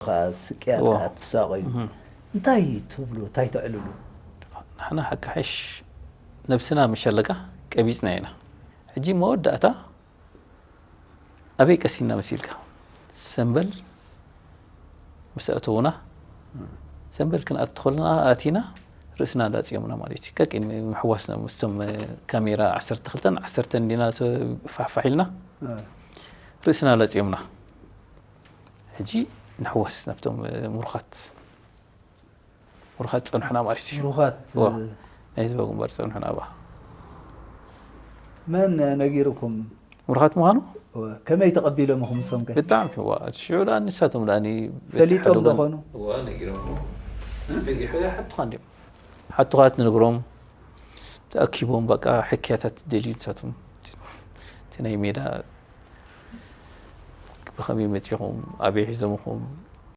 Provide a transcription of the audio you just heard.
ስቅያት እዎ። ከኣ ትሳቐዩ እንታይ ትብሉ እንታይ ተዕልሉ? ንሕና ሓቂ ሓሽ ነብስና መሸለካ ቀቢጽና ኢና። ሕጂ መወዳእታ ኣበይ ቀሲና መሲልካ ሰንበል ምስ ኣእተውና ሰንበል ክንኣትኸልና ኣቲና ርእስና ላጽዮምና ማለት እዩ። ቀቂን ምሕዋስና ምስቶም ካሜራ ዓሰርተ ክልተን ዓሰርተን እንዲና ፋሕፋሕ ኢልና ርእስና ላጽዮምና። ሕጂ ንሕወስ ናብቶም ምሩኻት ምሩኻት ጸንሑና ማለት እዩ። ምሩኻት ዋ፣ ናይ ህዝባዊ ግንባር ጸንሑና ባ መን ነጊሩኩም? ምሩኻት ምዃኑ ከመይ ተቐቢሎም ኢኹም ንሶም ከ? ብጣዕሚ ዋ ሽዑ ደኣ ንሳቶም ደኣ ፈሊጦም ዶ ኾኑ? ዋ ነጊሮም። ጽቡቅ ይሑ ሓቱኻ እንዲም ሓቱኻት ንነግሮም ተኣኪቦም በቃ ሕክያታት ደልዩ ንሳቶም እቲ ናይ ሜዳ ብኸመይ መጺኹም ኣበይ ሒዞምኹም